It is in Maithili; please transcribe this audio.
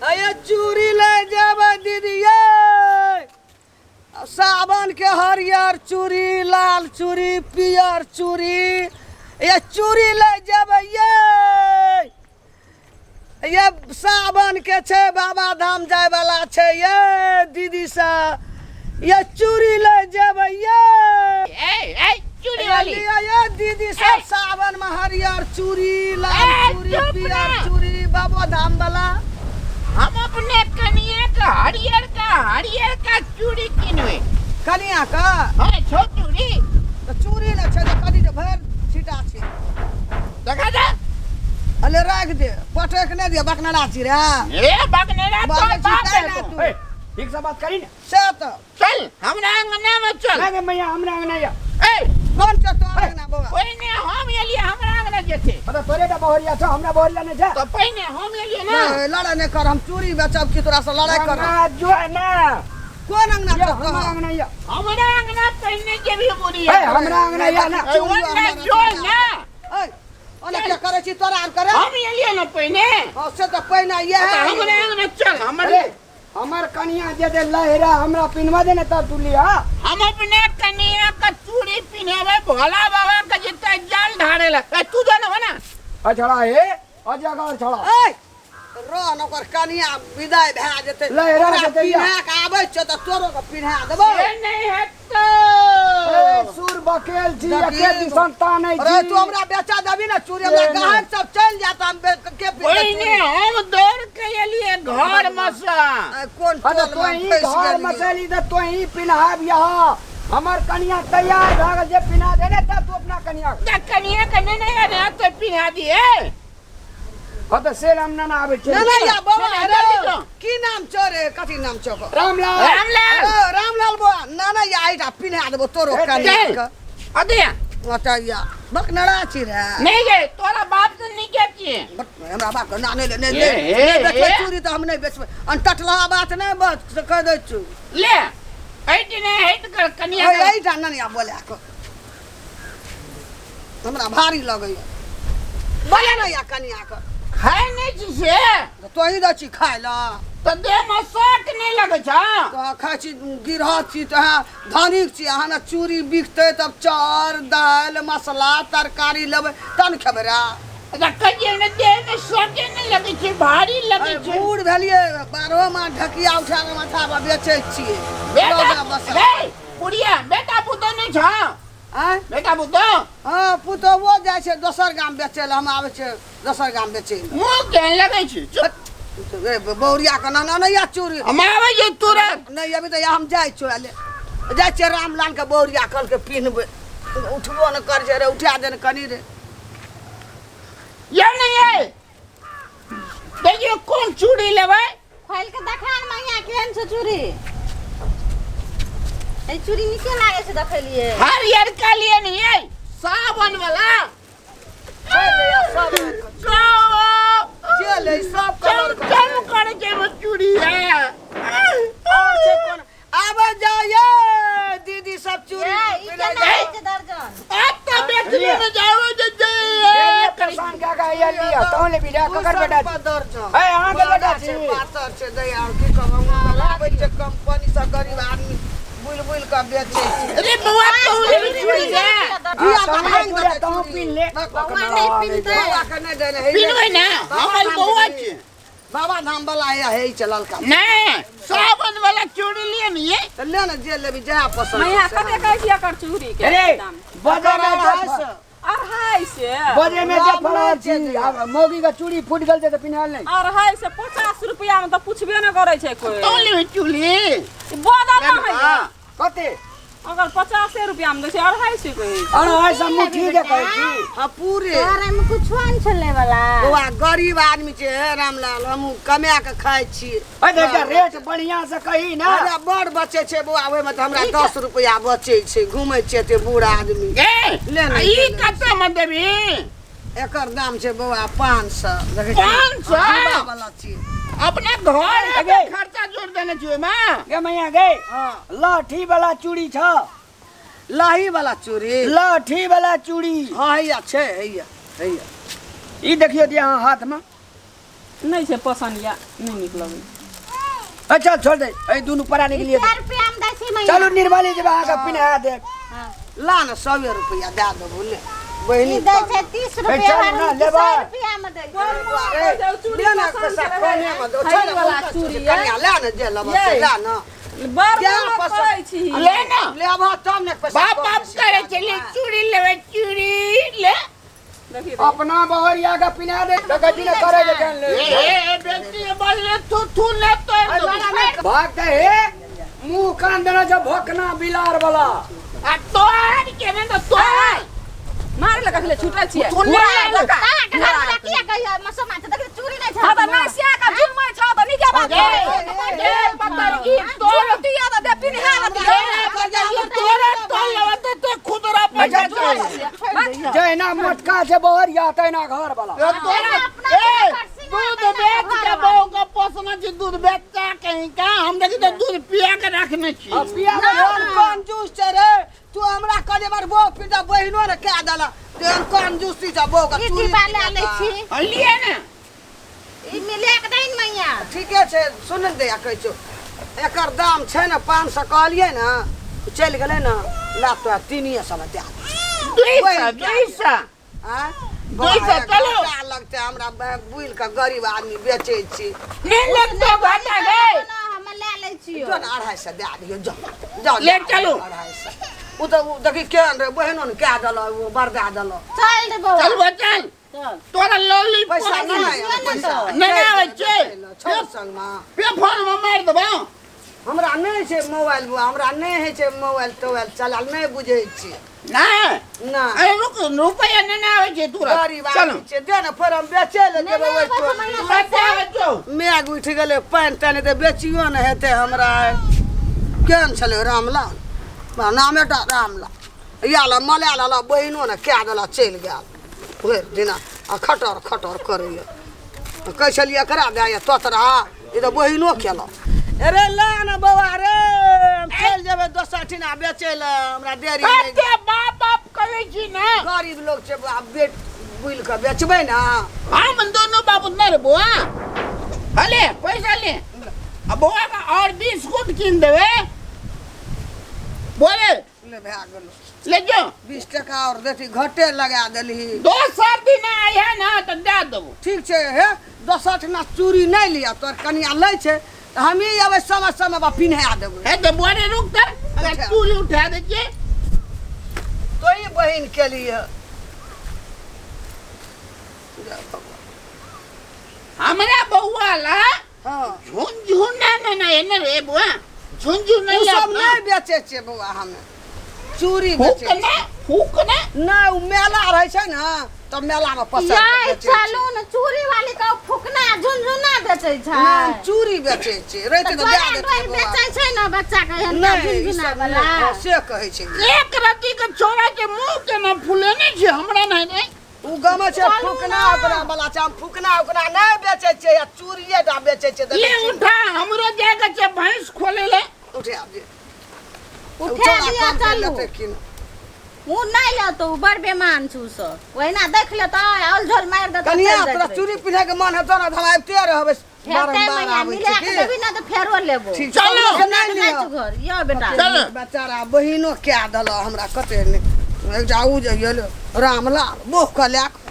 अये चूड़ी ले जेबै दीदी ये सावन के हरियर चूड़ी लाल चूड़ी पियर चूड़ी ये चूड़ी ले जेबै ये ये सावन के छै बाबा धाम जाय वाला छै ये दीदी सा ये चूड़ी ले जेबै ये ए ए चूड़ी वाली ये ये दीदी सब सावन में हरियर चूड़ी लाल ए, चूड़ी चुप पियर ना। चूड़ी बाबा धाम वाला हम अपने कनिया का हरियर का चूड़ी किनवे कनिया का हाँ छो चूड़ी तऽ चूड़ी ने छै तऽ कनि जे भरि छिटा छै देखा जा अले राखि दे पटक नहि दिअ बकनरा छी रे ए बगनेरा तो बाजै छी बाप तैं है ना तू। तू ए, ठीक से बात करी ना से तऽ चल हमरा अंगना में चल नहीं मैया हमरा अंगना या ए कोन छै तोहर अंगना बौआ पहिने हम एलिए हमरा अंगना जेथे मतलब तोरे टा बहरिया छौ हमरा बहरिया नहीं छै तो पहिने हम एलिए ना नहीं, लड़ाइ नहि कर हम चूड़ी बेचब की तोरा से लड़ाइ कर ना जो है ना कोन अंगना या छौ हमरा तोहर? अंगना या हमरा अंगना पहिने जेबी बुढ़ी ए हमरा अंगना या ना ए, ओन्ने जो ना ऐ, ओने के करै छी तोरा आर करे हम एलिए ना पहिने हाँ से तऽ पहिने इएह तो हमरा अंगना चल हमर अरे हमर कनिया जे दे लहरा हमरा पिनवा दे ने तब तू लिया हम अपने कनिया का चूड़ी पिन्हेबे भोला बाबा का जितना जल ढारे ला ए, तू जो ना हो ना अछड़ा हे अजगर छड़ा ऐ रह न ओकर कनिया विदाई भए जेतै लहरा ओकरा जेतै या। पिन्हा के आबै छियौ तऽ तोरो के पिन्हा देबौ ए नहीं है तो ए सुर बकेल छी देखी। एके दिसन तानै अरे छी तू हमरा बेचा देबी ने चूड़ी हमरा ए, नहि। गाहक सब चलि जात हम के पिन्हबै पहिने चूड़ी? हम दौड़ के एलिए घर में से ऐ, कोन अरे टोल तो में ही फँसि घर गेलियै? मसैली त तो ही पिन्हाब यहाँ हमर कनिया तैयार भए गेल जे पिन्हा दे ने तब तू अपना कनिया के। त कनिया के नहीं नहीं अरे तो पिन्हा दिए हाँ तऽ से हम ना आबै छै ना ना या बौआ ना, अरे जल्दी जाओ। की नाम छौ रे कथी नाम छौ ओकर? रामलाल रामलाल अरे रामलाल बौआ ना ना या आइटा पिन्हा देबो तोरो ए, कनिया चल के अदे ओतऽ या बकनरा छी रे नहीं गए तोरा बाप से नहीं के छिए हमरा बाप के ना नहि ले नहि ए, ए, नहि बेचबै ए। चूड़ी तऽ हम नहि बेचबै अनटटलहा बात नहि बस से कहि दै छियौ ले हट ने हट कर कनिया के- एहिटा ननिया बोला कऽ हमरा भारी लगैया बोले ने या कनिया के खाय नहीं छी से तऽ तोही दै छी खाय लए तो देह में शौक नहीं लगे छ तऽ खाइ छी गिरहत छी तऽ अहाँ धनिक छी अहाँ ने चूड़ी बिकतै तब चाउर दालि मसला तरकारी लेबै तहन खेबै रे अच्छा कहिए ने देह में शौके नहीं लगे छै भारी लगे छै बूढ़ भेलियै बारहो मास ढकिया उठा कऽ माथा पर बेचै छियै बेटा लऽ जा बस रे बुढ़िया बेटा पुतोह नहीं छ आँय बेटा पुतोह हँ पुतोहुओ जाइ छै दोसर गाम बेचै लए हम आबै छियै दोसर गाम बेचै लए मुँह केहन लगै छै चुप ए, बौरिया के नाना नहि या चूड़ी हम आबै छियै तुरंत नहि अभी तऽ हम जाइ छियो ले जाइ छियै रामलाल के बौरिया कहलकै पिन्हबै उठबो नहि करै छै रे उठा दे ने कनि रे ये नहीं है देखियो कोन चूड़ी लेबै खोलि के देखा ने मैया केहन छौ चूड़ी ई चूड़ी नीके लागै छै देखलिए हरियर का लिए नहीं है सावन वाला सब जे ले सब कलर चम चम करे के वो चूड़ी है और छै कोन आबै जाइए दीदी सब चूड़ी ए, ई केना होइ छै दर्जन अब तो बेचने में जाओ जे जे परेशान क्या का आयल लिया तों ले बिरा दू ककर सौ बेटा रुपा दर्जन ए, अहाँके बेटा महगा छी। छै पातर छै दैया की कहब हम लाबै छै कंपनी से गरीब आदमी बुलि बुलि कऽ बेचै छै अरे बउआ तू ले चूड़ी ले धिया तों पुता ले भांगि चूड़िया, देतै तों चूड़ी। पीन ले। बौआ नहि पिनतै बौआ के नहि देने है पिनबै ना हमर बउआ छी बाबा धाम वाला है हे छै ललका नहीं सावन वाला चूड़ी लिए नहीं है तऽ ले ने जे लेबी जएह पसन्द मैया छै। कते कहै छी एकर चूड़ी के अरे दाम बजे में अढ़ाई जे सौ। 250 बजे में जे राम फड़ल राम छी जे आब मौगी के चूड़ी फूटि गेल छै तऽ पिन्हल नहि 250 रुपया में तऽ पुछबे ने करै छै कोई तो ले चूड़ी बदल ना है कते अगर 50 रुपया में दै छै 250 कहै छै 250 मुट्ठी के कहै छी हाँ पूरे तोहर एहिमे कुछो नहि छलै वाला बौआ गरीब आदमी छै हे रामलाल हमहूँ कमा कऽ खाइ छियै अरे एकटा रेट बढ़िया से कही ना हमरा बड़ बचै छै बौआ ओहिमे तऽ हमरा 10 रुपया बचै छै घूमै छियै एते बूढ़ आदमी ए ले ने, ई ले ने। कते में देबी एकर दाम छै बौआ 500 देखै छियै? 500? हाँ, वाला छियै अपने घर अगे। खर्चा जोड़ देने छियै मां गे मैया गे हाँ लाठी वाला चूड़ी छ लाही वाला चूड़ी लाठी वाला चूड़ी हाँ हैया छै हैया हैया ई देखियो दिया अहाँ हाथ में नहि छै पसन्द या नहि नीक लगै। अच्छा छोड़ दे, एहि दुनू प्राणी के लिए 4 रुपया में दै छी मैया। चलू निर्मली जेबै, अहाँके पिन्हा देब। ला ने 100 रुपया दए देबू ले बहिनी। ई दै छै 30 रुपया, चलू ना, हम लेबै। 100 रुपया में दै छै। चूड़ी ले ने पसन्द पैसा छै। कमे मे दो, खरीद छै ने वाला बहुत चूड़ी कनिया, ले ने जे लेबऽ से ये। ले ने। बड़ क्या महग पसंद? करै छी। ले ना। लेबऽ तब ने पैसा बाप कम बाप बेसी करे दए चले देबऽ। चूड़ी लेवे, चूड़ी ले। देखी अपना बहरिया के पिन्हा दे, देखै छी ने करै जे केहन ले। ए ए बेटी बजले तू तू ले तो भाग दे हे, मुंह कान देना जब भोकना बिलार वाला। आ तोहर के ने तो तोहर मारे लगा छलै छुटल छियै। तू ले ले। तारा के घर वाला किया कहियो मसोमा छै, देखियौ चूड़ी नहि छै। हँ तऽ नहि सिया कऽ झुमै छौ तऽ नीके बात ए ए पतर ई तोर दिया तऽ दे पिन्हा लतियै। ई तोरा तो लेवे तो ते खुदरा पैसा दे। जहिना मोटका छै बहरिया तहिना घर वाला। तोरा ए दूध बेच के बहू के पोसना छी, दूध बेचता कहीं का हम देखी तो दूध पिया के रखने छी। आ पिया एहन कंजूस छै रे तू, हमरा कहले बार बो पिता बहिनो ने कह देला, तेहन कंजूसी छै बो के ई चूड़ी डिब्बा लए लै पिन्हेता। छी। आ लिए ने। ई मिले के दही ने मैया। ठीके छै, सुन दे कहै छौ एकर दाम छै ने 500 कहलियै ने, चलि गेलै ने, ला तोरा 300 मे दए 200 200 आँय? 200 चलो। घाटा लगतै हमरा, बुलि कऽ गरीब आदमी बेचै छी। नहीं लगतो घाटा गे। हम लए लै छियौ। जो ने 250 दए दियौ, जाउ जाउ। ले चलू। 250 ओ तऽ ओ देखी केहन रहै, बहिनो ने कए देलक, ओ बरदा देलक। चल रे बौआ। चल बो चल, चल। तोरा लॉली पैसा नहि आबै, पैसा नहि आबै छै। छौ संगमे। पे फोन में मारि देबो। हमरा नहि छै मोबाइल बौआ, हमरा नहि होइ छै मोबाइल तोबाइल चलायल, नहि बुझै छियै। नहीं नहि। अरे रुक, रुपया नहीं ना आवे छे तुरंत। गरीब चलो। आदमी छै, दे ने फेर हम बेचै लए जेबै ओहि टोल। तुरंत आवे छौ। मेघ उठि गेलै, पानि तानि हेतै, बेचियो नहि हेतै हमरा। केहन छलै रामलाल, नामे टा रामलाल, इएह लए मलाए लेलक, बहिनो ने कए देलक, चलि गेल भरि दिना आ खटर खटर करैए। कहै छलियै एकरा दए तोतरा, ई तऽ बहिनो केलक। अरे ला ने बौआ रे, हम चलि जेबै दोसर ठिना बेचै लए, हमरा देरी नहि। कते बाप बाप करै छी ने। गरीब लोक छै बौआ, बेच बुलि कऽ बेचबै ने। हम दोनों बाबू न रे बौआ, हले पैसा ले आ बौआ का और बिस्कुट कीन देबे बोले। ले भए गेलो। ले जो। 20 टका और देती, घटे लगा देलही। दोसर दिन आइहे ना तऽ दए देबो। ठीक छै हे, दोसर ठिना चूड़ी नहि लिअ, तोहर कनिया लै छै तऽ हमही अबै समय समय पर पिन्हा देबै। हे तऽ बोरे रुक तऽ अच्छा। चूड़ी उठा दै छियै। तोही बहिन के लिए हमरा बौआ ला हँ झुनझुना ने ने एने रे बौआ, झुनझुना ओ ले सब अपना। नहि बेचै छियै बौआ, हमे चूड़ी फूक बेचै ने छियै। फूक ने। नहि, ओ मेला रहै छै ने तऽ मेलामे पसन्द याय बेचै छियै। चलू ने, चूड़ी वाली के फुकना झुनझुना बेचै छै। नहि, हम चूड़ी बेचै छियै, रहितै तऽ तऽ दए डोरा देतियै डोरी बौआ। बेचै छै ने बच्चा के एहन नहि, ई झुनझुना सब वाला। नहि, हँ, से कहै छै। एक रत्ती के छोरा के मुंह के ना फुलेने छै हमरा नहीं नहीं। ओ गमे छै फुकना ओकरा वाला छै, हम फुकना उकना नहि बेचै छियै, आ चूड़िए टा बेचै छियै। ले देखै छियै। उठा, हमरो जाके छै भैंस खोले ले। उठे आब जे। उठा छोड़ा दिअ कम कर चलू। लेतै कि नहि। उ नहि लेतौ, उ बड़ बेमान छै उ सब, ओहिना देख लेतौ औल झोल मारि देतौ। कनिया चलि जाइत तोरा रहै चूड़ी पिन्है के मन हेतौ ने तऽ हम आबिते रहबै। छै। हेतै बारम्बार मैया आबै मिला छी के की? देबही ने तऽ फेरो लेबो। ठीक चलू। छै, नहि जाइ लिअ। छौ घर यौ बेटा। चलू। बेचारा बहिनो कए देलक हमरा, कते नीक। एकटा उ जे गेल रामलाल बोह कऽ लए कऽ।